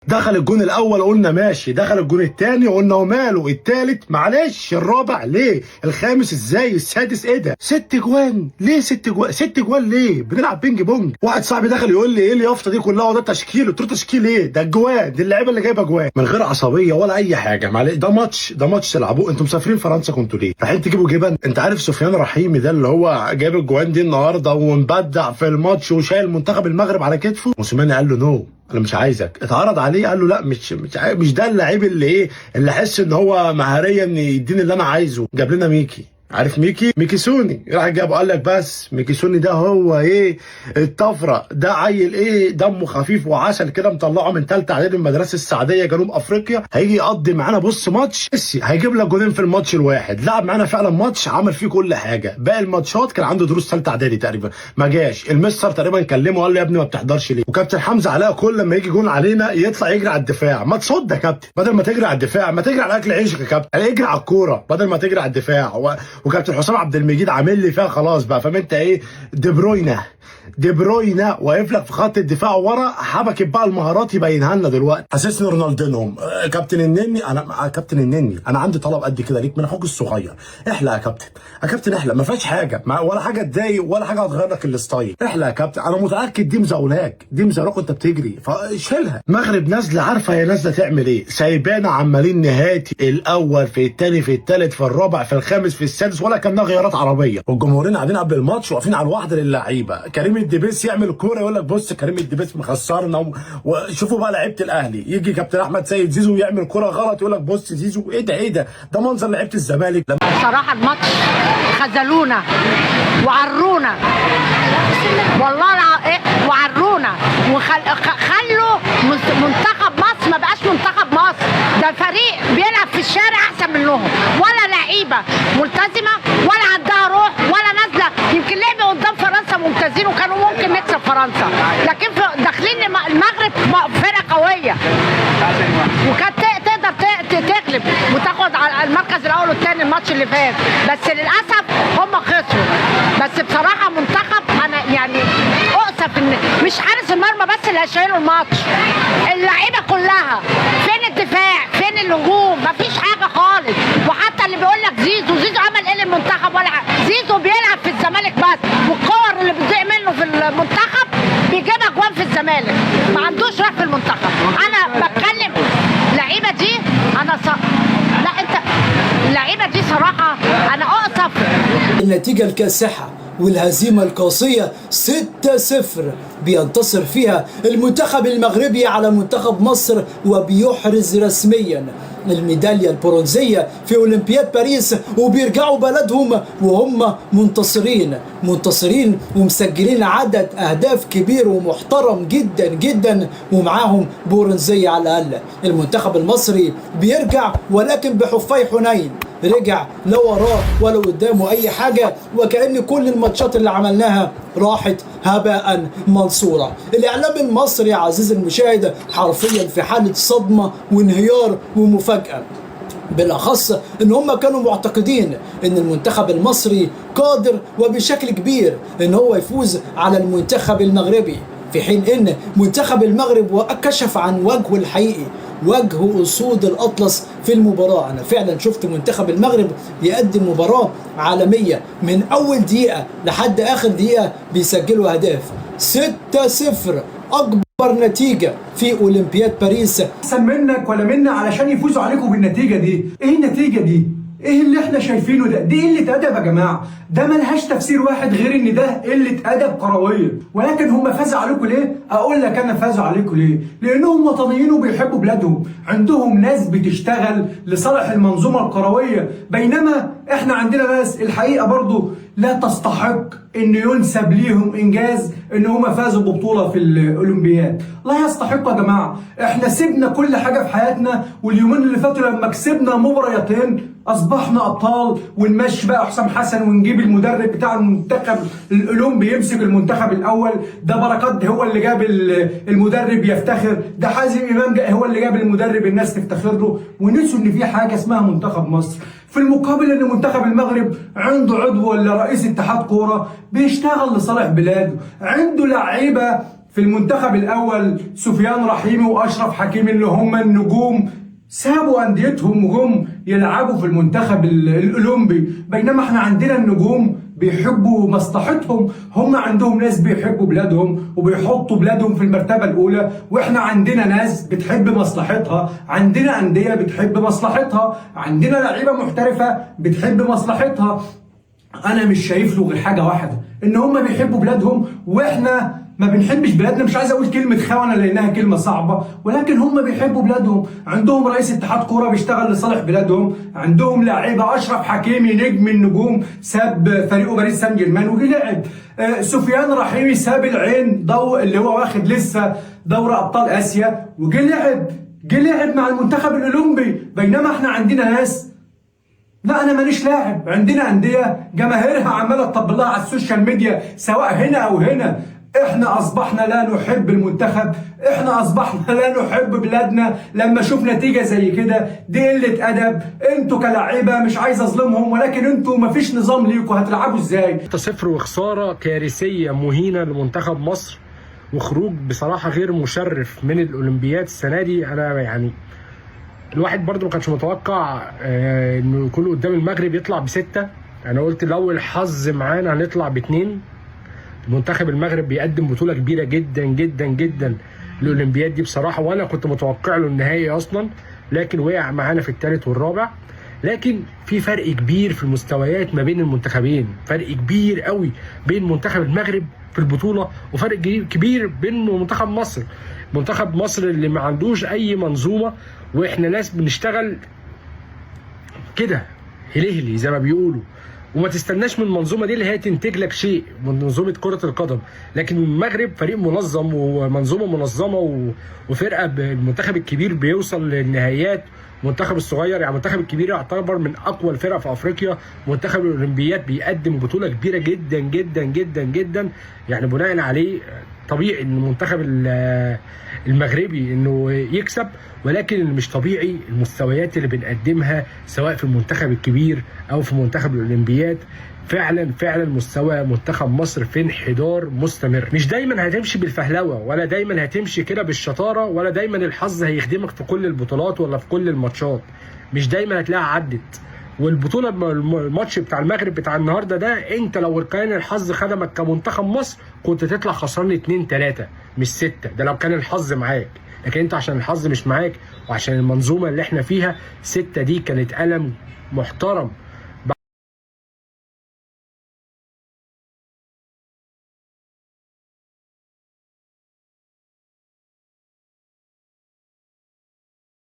دخل الجون الاول قلنا ماشي، دخل الجون الثاني قلنا وماله، الثالث معلش، الرابع ليه، الخامس ازاي، السادس ايه ده؟ 6 جوان ليه؟ 6 جوان، 6 جوان ليه؟ بنلعب بينج بونج. واحد صاحبي دخل يقول لي ايه اليافطه دي كلها وده تشكيل؟ قلت له تشكيل ايه ده؟ الجوان دي، اللعيبة اللي جايبه جوان من غير عصبية ولا اي حاجة. معلش ده ماتش، ده ماتش تلعبوه. انتوا مسافرين فرنسا كنتوا ليه؟ رايحين تجيبوا جبن؟ انت عارف سفيان رحيمي ده اللي هو جاب الجوان دي النهارده ومبدع في الماتش وشايل منتخب المغرب على كتفه؟ موسيماني قال له no، انا مش عايزك. اتعرض عليه قال له لا، مش ده اللعيب اللي ايه، اللي احس ان هو مهاريا يديني اللي انا عايزه. جاب لنا ميكي، عارف ميكي؟ ميكي سوني راح جابه، قال لك بس ميكي سوني ده هو ايه الطفرة، ده عيل ايه دمه خفيف وعسل كده، مطلعه من ثالثة اعدادي من المدرسة السعديه جنوب افريقيا، هيجي يقضي معانا بص ماتش ميسي، هيجيب لك جولين في الماتش الواحد. لعب معانا فعلا ماتش عمل فيه كل حاجه. باقي الماتشات كان عنده دروس ثالثة اعدادي تقريبا ما جاش. المستر تقريبا كلمة وقال له يا ابني ما بتحضرش ليه؟ وكابتن حمزة علاء كل لما يجي جون علينا يطلع يجري على الدفاع. ما تصد يا كابتن، بدل ما تجري على الدفاع ما تجري على اكل عيشك يا كابتن، يعني اجري على الكورة بدل ما تجري على الدفاع. وكابتن حسام عبد المجيد عامل لي فيها خلاص بقى، فاهم انت ايه؟ دي بروينا، دي بروينا واقف لك في خط الدفاع ورا، حبكت بقى المهارات يبينها لنا دلوقتي. حاسسني رونالدينهم. كابتن النني، انا كابتن النني انا عندي طلب قد كده ليك من اخوك الصغير. احلق يا كابتن، يا كابتن احلق، ما فيهاش حاجة ولا حاجة تضايق ولا حاجة هتغير لك ال style. احلق يا كابتن، انا متاكد دي مزولاك، دي مزولاك وانت بتجري، فشيلها. المغرب نازله عارفه هي نازله تعمل ايه، سايبانا عمالين نهاتي الاول في الثاني في الثالث في الرابع في الخامس في السادس، ولا كانها غيارات عربية. والجمهورين قاعدين قبل الماتش واقفين على الواحدة للعيبة. كريم الدبيس يعمل كورة يقول لك بص كريم الدبيس مخسرنا، وشوفوا بقى لعيبة الاهلي. يجي كابتن احمد سيد زيزو يعمل كورة غلط يقول لك بص زيزو، ايه ده ايه ده؟ ده منظر لعيبة الزمالك. بصراحة الماتش خذلونا وعرونا، والله إيه، وعرونا وخلوا منتخب مصر ما بقاش منتخب مصر، ده فريق بيلعب في الشارع احسن منهم، ولا لعيبة ملتزمة ولا عندها روح ولا نازله. يمكن لعبوا قدام فرنسا ممتازين وكانوا ممكن نكسب فرنسا، لكن داخلين المغرب فرقه قوية وكانت تقدر تغلب وتاخد على المركز الاول والثاني الماتش اللي فات، بس للاسف هم خسروا. بس بصراحة منتخب انا يعني اؤسف ان مش حارس المرمى بس اللي هيشيلوا الماتش، اللعيبة كلها. فين الدفاع؟ فين الهجوم؟ مفيش حاجة خالص. وحتى اللي بيقول لك زيزو، زيزو عمل ايه للمنتخب؟ ولا حاجة. زيزو بيلعب في الزمالك بس، والكور اللي بتضيع منه في المنتخب بيجيبها جوان في الزمالك، ما عندوش روح في المنتخب. انا بتكلم اللعيبة دي، انا لا انت اللعيبة دي صراحة انا اؤسف. النتيجة الكاسحة والهزيمة القاسية 6-0 بينتصر فيها المنتخب المغربي على منتخب مصر، وبيحرز رسميا الميدالية البرونزية في أولمبياد باريس، وبيرجعوا بلدهم وهم منتصرين، منتصرين ومسجلين عدد أهداف كبير ومحترم جدا جدا، ومعاهم برونزية على الأقل. المنتخب المصري بيرجع ولكن بحفي حنين، رجع لا وراه ولا قدامه أي حاجة، وكأن كل الماتشات اللي عملناها راحت هباء منصورة. الإعلام المصري يا عزيزي المشاهد حرفيا في حالة صدمة وانهيار ومفاجأة، بالأخص إن هم كانوا معتقدين إن المنتخب المصري قادر وبشكل كبير إن هو يفوز على المنتخب المغربي، في حين إن منتخب المغرب وكشف عن وجهه الحقيقي، وجه أسود الأطلس في المباراة. أنا فعلا شفت منتخب المغرب يقدم مباراة عالمية من أول دقيقة لحد آخر دقيقة، بيسجلوا أهداف. 6-0 أكبر نتيجة في أولمبياد باريس. احسن منك ولا منا علشان يفوزوا عليكم بالنتيجة دي؟ ايه النتيجة دي؟ ايه اللي احنا شايفينه ده؟ دي قلة ادب يا جماعة، ده ملهاش تفسير واحد غير ان ده قلة ادب كروية. ولكن هم فازوا عليكم ليه؟ اقول لك انا فازوا عليكم ليه؟ لانهم وطنيين وبيحبوا بلادهم، عندهم ناس بتشتغل لصالح المنظومة الكروية، بينما احنا عندنا ناس الحقيقة برضو لا تستحق ان ينسب ليهم انجاز ان هم فازوا ببطولة في الاولمبياد. لا يستحقوا يا جماعة. احنا سيبنا كل حاجة في حياتنا، واليومين اللي فاتوا لما كسبنا مباريتين اصبحنا ابطال، ونمشي بقى حسام حسن ونجيب المدرب بتاع المنتخب الاولمبي يمسك المنتخب الاول. ده بركات هو اللي جاب المدرب يفتخر، ده حازم امام هو اللي جاب المدرب الناس تفتخر له، ونسوا ان في حاجة اسمها منتخب مصر. في المقابل ان منتخب المغرب عنده عضو ولا رئيس اتحاد كورة بيشتغل لصالح بلاده، عنده لعيبة في في المنتخب الاول سفيان رحيمي واشرف حكيمي اللي هم النجوم سابوا انديتهم وجم يلعبوا في المنتخب الاولمبي، بينما احنا عندنا النجوم بيحبوا مصلحتهم، هم عندهم ناس بيحبوا بلادهم وبيحطوا بلادهم في المرتبة الأولى، واحنا عندنا ناس بتحب مصلحتها، عندنا أندية بتحب مصلحتها، عندنا لعيبة محترفة بتحب مصلحتها. أنا مش شايف له غير حاجة واحدة، إن هم بيحبوا بلادهم واحنا ما بنحبش بلادنا. مش عايز اقول كلمة خونه لانها كلمة صعبة، ولكن هم بيحبوا بلادهم، عندهم رئيس اتحاد كورة بيشتغل لصالح بلادهم، عندهم لاعيبه. اشرف حكيمي نجم النجوم ساب فريقه باريس سان جيرمان وجه لعب، سفيان رحيمي ساب العين ضوء اللي هو واخد لسه دوري ابطال اسيا وجه لعب، جه لعب مع المنتخب الاولمبي. بينما احنا عندنا ناس لا انا ماليش لاعب، عندنا اندية جماهيرها عماله تطبل لها على ال social media سواء هنا او هنا. احنا اصبحنا لا نحب المنتخب، احنا اصبحنا لا نحب بلادنا لما اشوف نتيجة زي كده. دي قلة ادب. انتوا كلاعيبه مش عايز اظلمهم، ولكن انتوا مفيش نظام ليكوا، هتلعبوا ازاي؟ 6-0 وخسارة كارثية مهينة لمنتخب مصر، وخروج بصراحة غير مشرف من الاولمبياد السنة دي. انا يعني الواحد برضو ما كانش متوقع انه يكون قدام المغرب يطلع ب6. انا قلت لو الحظ معانا هنطلع ب2. منتخب المغرب بيقدم بطوله كبيرة جدا جدا جدا الاولمبياد دي بصراحة، وانا كنت متوقع له النهائي اصلا، لكن وقع معانا في الثالث والرابع. لكن في فرق كبير في المستويات ما بين المنتخبين، فرق كبير قوي بين منتخب المغرب في البطولة وفرق كبير بين منتخب مصر. منتخب مصر اللي ما عندوش اي منظومة، واحنا ناس بنشتغل كده هلهلي زي ما بيقولوا، وما تستناش من المنظومة دي اللي هي تنتج لك شيء من منظومة كره القدم. لكن المغرب فريق منظم ومنظومه منظمة وفرقه، المنتخب الكبير بيوصل للنهائيات، المنتخب الصغير يعني المنتخب الكبير يعتبر من اقوى الفرق في افريقيا. منتخب الاولمبياد بيقدم بطوله كبيرة جدا جدا جدا جدا، يعني بناء عليه طبيعي ان المنتخب المغربي انه يكسب. ولكن اللي مش طبيعي المستويات اللي بنقدمها سواء في المنتخب الكبير او في منتخب الاولمبياد. فعلا فعلا مستوى منتخب مصر في انحدار مستمر. مش دايما هتمشي بالفهلوه، ولا دايما هتمشي كده بالشطاره، ولا دايما الحظ هيخدمك في كل البطولات ولا في كل الماتشات. مش دايما هتلاقيها عدت. والبطوله الماتش بتاع المغرب بتاع النهارده ده، انت لو كان الحظ خدمك كمنتخب مصر كنت تطلع خسران 2-3 مش 6، ده لو كان الحظ معاك. لكن انت عشان الحظ مش معاك وعشان المنظومة اللي احنا فيها، 6 دي كانت ألم محترم